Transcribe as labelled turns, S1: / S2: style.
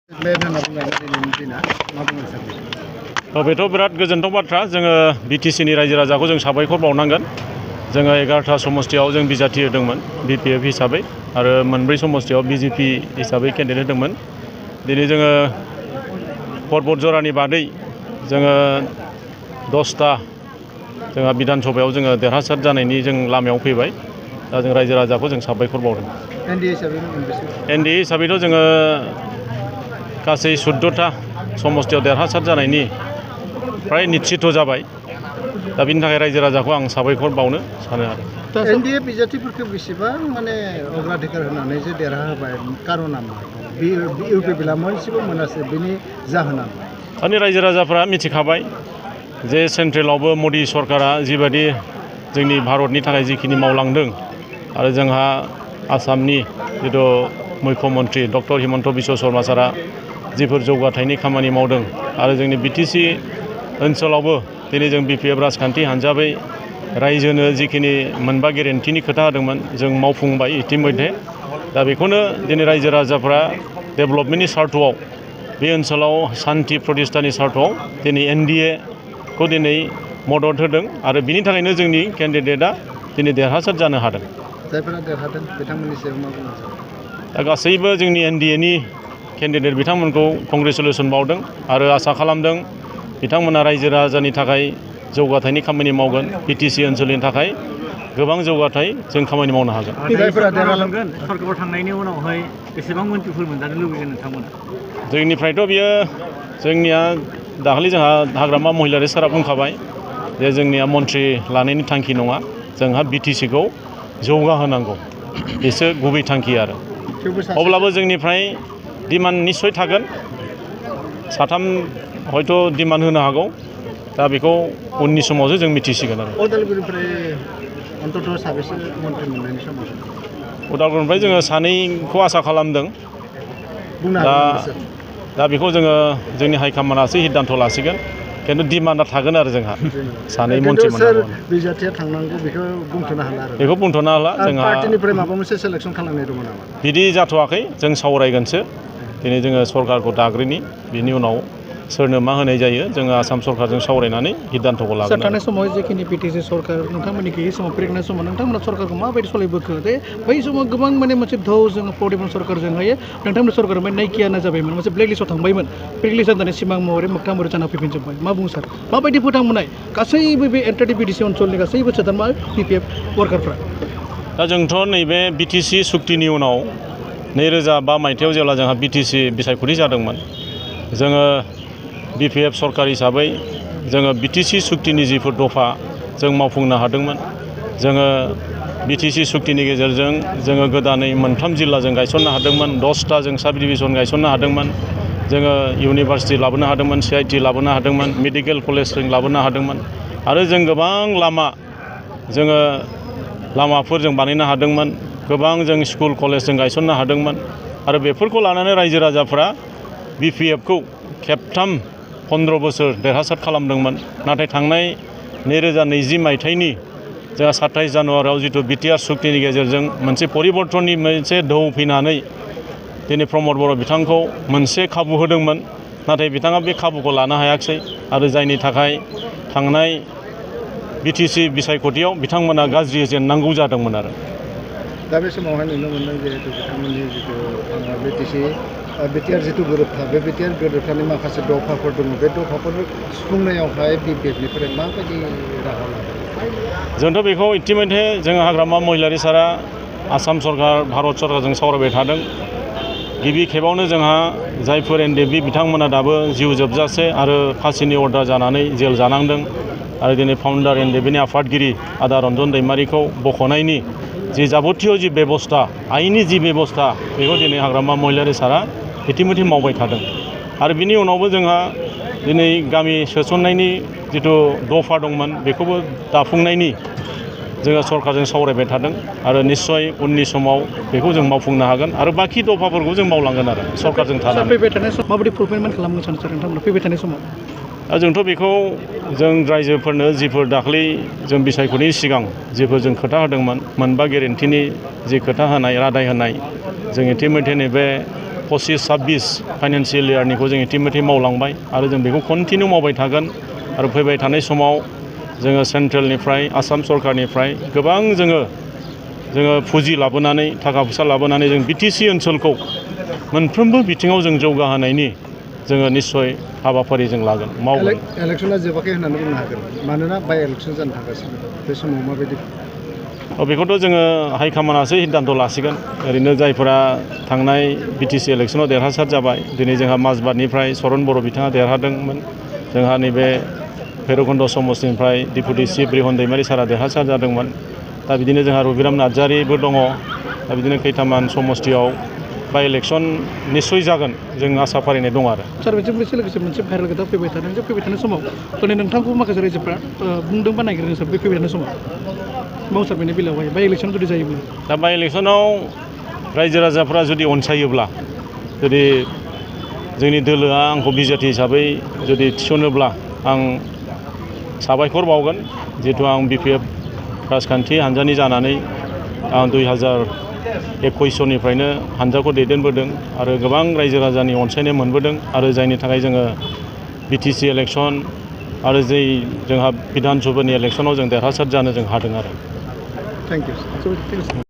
S1: बेथ' बिराद गोजोनथाव बाथ्रा जोङो बिटिसिनि रायजो राजाखौ जों साबायखर बावनांगोन जोङो 11टा समस्तियाव जों बिजाथि होदोंमोन बिपिएफ हिसाबै आरो मोनब्रै समस्तियाव बिजेपि हिसाबै केन्डिडेट होदोंमोन दिनै जोङो पर्बत जरानि बादै जोङो 10टा जोंहा बिधान सभायाव जोङो देरहासार जानायनि जों लामायाव फैबाय दा जों रायजो राजाखौ जों साबायखर बावदों एनडिए हिसाबैथ' जोङो गासै 14टा समस्तियाव देरहासार जानायनि फ्राय निश्चित जाबाय दा बिनि थाखाय रायजो राजाखौ आं साबायखर बावनो सानो आरो
S2: एनडिए बिजाथिफोरखौ बेसेबां माने अग्राधिकार होनानै जे देरहाहोबाय कारना मा इउपिपिएलआ मोनसेबो मोनासै बेनि जाहोना
S1: माने रायजो राजाफ्रा मिथिखाबाय जे सेन्ट्रेलावबो मदि सरकारा जिबायदि जोंनि भारतनि थाखाय जिखिनि मावलांदों आरो जोंहा आसामनि जिथु मुख्यमन्त्रि डक्टर हिमन्त बिश्व शर्मा सारा जिफोर जौगाथायनि खामानि मावदों आरो जोंनि बिटिसि ओनसोलावबो दिनै जों बिपिएफ राजखान्थि हान्जाबै रायजोनो जिखिनि मोनबा गेरेन्टिनि खोथा होदोंमोन जों मावफुंबाय इतिमध्ये दा बेखौनो दिनै रायजो राजाफ्रा डेभेलपमेन्टनि सार्थआव बे ओनसोलाव सान्ति प्रतिष्ठानि सार्थआव दिनै एनडिएखौ दिनै मदद होदों आरो बिनि थाखायनो जोंनि केन्डिडेटआ दिनै देरहासार जानो हादों
S2: जायफोरा देरहादों बिथांमोननि सायाव मा बुंनो सानो
S1: दा गासैबो जोंनि एनडिएनि केन्डिडेट बिथांमोनखौ कंग्रेसुलेसन बावदों आरो आसा खालामदों बिथांमोना रायजो राजानि थाखाय जौगाथायनि खामानि मावगोन बिटिसि ओनसोलनि थाखाय गोबां जौगाथाय जों खामानि मावनो हागोन
S2: जायफोरा देरहालांगोन
S3: सरकाराव थांनायनि उनावहाय बेसेबां मन्थ्रिफोर मोनजानो लुबैगोन नोंथांमोना
S1: जोंनिफ्रायथ' बियो जोंनिया दाखालि जोंहा हाग्रामा महिलारि सारा बुंखाबाय जे जोंनिया मन्थ्रि लानायनि थांखि नङा जोंहा बिटिसिखौ जौगाहोनांगौ बेसो गुबै थांखि आरो अब्लाबो जोंनिफ्राय डिमान्ड निस्सय थागोन साथाम हयथ' डिमान्ड होनो हागौ दा बेखौ उननि समावसो जों मिथिसिगोन आरो
S2: उदालगुरिनिफ्राय अन्तत साबेसे मन्थ्रि मोननायनि समाव
S1: उदालगुरिनिफ्राय जोङो सानैखौ आसा खालामदों दा बेखौ जोङो जोंनि हाइकमान्डआसो सिद्धान्त लासिगोन खिन्थु डिमान्डआ थागोन आरो जोंहा सानै मन्थ्रि
S2: मोननांगौ बिजाथिया थांनांगौ बेखौ बुंथ'नो हाला आरो
S1: बेखौ बुंथ'नो हाला जोंहा
S2: पार्टिनिफ्राय माबा मोनसे सेलेक्सन खालामनाय दङ नामा
S1: बिदि जाथ'वाखै जों सावरायगोनसो दिनै जोङो सरकारखौ दाग्रोनि बिनि उनाव सोरनो मा होनाय जायो जोङो आसाम सरकारजों सावरायनानै सिद्धान्तखौ लागोन
S4: थानाय समाव जिखिनि बिटिसि सरकार नोंथांमोननि गैयै समाव प्रेगनेन्ट समाव नोंथांमोना सरकारखौ माबायदि सलायबोखो दे बै समाव गोबां माने मोनसे धौ जोङो प्रदिपन सरकारजोंहाय नोंथांमोननि सरकार नायकियानो जाबायमोन मोनसे ब्लेकलिस्टआव थांबायमोन ब्लेकलिस्ट जानानै सिमां महरै मोगथां महरै जाना फैफिनजोब्बाय मा बुङो सार माबायदि फोथांनाय गासैबो बे एन्टार बिटिसि ओनसोलनि गासैबो सोद्रोमा बिपिएफ वार्कारफ्रा
S1: दा जोंथ' नैबे बिटिसि सुक्तिनि उनाव 2005 मायथाइयाव जेब्ला जोंहा बिटिसि बिसायख'थि जादोंमोन जोङो बिपिएफ सरकार हिसाबै जोङो बिटिसि सुक्तिनि जिफोर दफा जों मावफुंनो हादोंमोन जोङो बिटिसि सुक्तिनि गेजेरजों जोङो गोदानै 3 जिल्ला जों गायसननो हादोंमोन 10टा जों साब डिभिजन गायसननो हादोंमोन जोङो इउनिभारसिटि लाबोनो हादोंमोन CIT लाबोनो हादोंमोन मेडिकेल कलेज जों लाबोनो हादोंमोन आरो जों गोबां लामाफोर जों बानायनो हादोंमोन गोबां जों स्कुल कलेज जों गायसननो हादोंमोन आरो बेफोरखौ लानानै रायजो राजाफ्रा बिपिएफखौ खेबथाम 15 बोसोर देरहासार खालामदोंमोन नाथाय थांनाय 2020 मायथाइनि जोंहा 27 जानुवारियाव जिथु बिटिआर सुक्तिनि गेजेरजों मोनसे परिबर्तननि मोनसे ढौ फैनानै दिनै प्रमद बर' बिथांखौ मोनसे खाबु होदोंमोन नाथाय बिथाङा बे खाबुखौ लानो हायाखिसै आरो जायनि थाखाय थांनाय बिटिसि बिसायख'थियाव बिथांमोना गाज्रि जेननांगौ जादोंमोन आरो
S2: दा बे समावहाय नुनो मोनदों जिहेतु बिथांमोननि जिथु बिटिआर जिथु गोरोबथा बे बिटिआर गोरोबथानि माखासे दफाफोर दङ बे दफाफोर सुफुंनायावहाय बिपिएफनिफ्राय माबायदि राहा लादों
S1: जोंथ' बेखौ इतिमध्ये जों हाग्रामा महिलारि सारा आसाम सरकार भारत सरकारजों सावरायबाय थादों गिबि खेबावनो जोंहा जायफोर एनडिएफबि बिथांमोना दाबो जिउ जोबजासे आरो फासिनि अर्डार जानानै जेल जानांदों आरो दिनै फाउन्डार एनडिएफबिनि आफादगिरि आदा रन्जन दैमारिखौ बख'नायनि जि जाबतिय जि बेबस्था आइननि जि बेबस्था बेखौ दिनै हाग्रामा महिलारि सारा इतिमध्ये मावबाय थादों आरो बिनि उनावबो जोंहा दिनै गामि सोसननायनि जिथु दफा दंमोन बेखौबो दाफुंनायनि जोङो सरकारजों सावरायबाय थादों आरो निस्सय उननि समाव बेखौ जों मावफुंनो हागोन आरो बाखि दफाफोरखौ जों मावलांगोन आरो सरकारजों थानानै
S4: फैबाय थानाय समाव माबायदि फुलफिलमेन्ट खालामनो सानो सार नोंथांमोना फैबाय थानाय समाव
S1: जोंथ' बेखौ जों रायजोफोरनो जिफोर दाखालि जों बिसायख'थिनि सिगां जिफोर जों खोथा होदोंमोन मोनबा गेरेन्टिनि जि खोथा होनाय रादाय होनाय जों इतिमध्ये नैबे 25-26 फाइनान्सियेल इयारनिखौ जों इटिमयधे मावलांबाय आरो जों बेखौ कन्टिनिउ मावबाय थागोन आरो फैबाय थानाय समाव जोङो सेन्ट्रेलनिफ्राय आसाम सरकारनिफ्राय गोबां जोङो पुँजि लाबोनानै थाखा फैसा लाबोनानै जों बिटिसि ओनसोलखौ मोनफ्रोमबो बिथिङाव जों जौगाहोनायनि जोङो निस्सय हाबाफारि जों लागोन मावगोन
S2: इलेक्सना जोबाखै होननानै बुंनो हागोन मानोना बाइ इलेक्सन जानो थागासिनो बे समाव माबायदि
S1: बेखौथ' जोङो हाइकामान्डआसो सिद्धान्त लासिगोन ओरैनो जायफोरा थांनाय बिटिसि इलेक्सनाव देरहासार जाबाय दिनै जोंहा माजबाटनिफ्राय सरन बर' बिथाङा देरहादोंमोन जोंहा नैबे भैरबकुन्द समस्तिनिफ्राय डिपुटि चिफ रिहन दैमारि सारा देरहासार जादोंमोन दा बिदिनो जोंहा रबिराम नार्जारिबो दङ दा बिदिनो खैथामान समस्तियाव बाइ इलेक्सन निस्सय जागोन जों आसा फारिनाय दं आरो
S4: सार बेजों लोगोसे मोनसे भाइरेल खोथा फैबाय थादों जे फैबाय थानाय समाव दिनै नोंथांखौ माखासे रायजोफ्रा बुंदों बा नागिरदों सार बे फैबाय थानाय समाव मावसारनायनि बेलायावहाय बाइ इलेक्सन जुदि जायोब्ला
S1: दा बाइ इलेक्सनाव रायजो राजाफ्रा जुदि अनसायोब्ला जुदि जोंनि दोलोआ आंखौ बिजेपि हिसाबै जुदि थिसनोब्ला आं साबायखर बावगोन जिहेतु आं बिपिएफ राजखान्थि हान्जानि जानानै आं 2021 सननिफ्रायनो हान्जाखौ दैदेनबोदों आरो गोबां रायजो राजानि अनसायनाय मोनबोदों आरो जायनि थाखाय जोङो बिटिसि इलेक्सन आरो जोंहा बिधान सभानि इलेक्सनाव जों देरहासार जानो जों हादों आरो
S2: थेंक इउ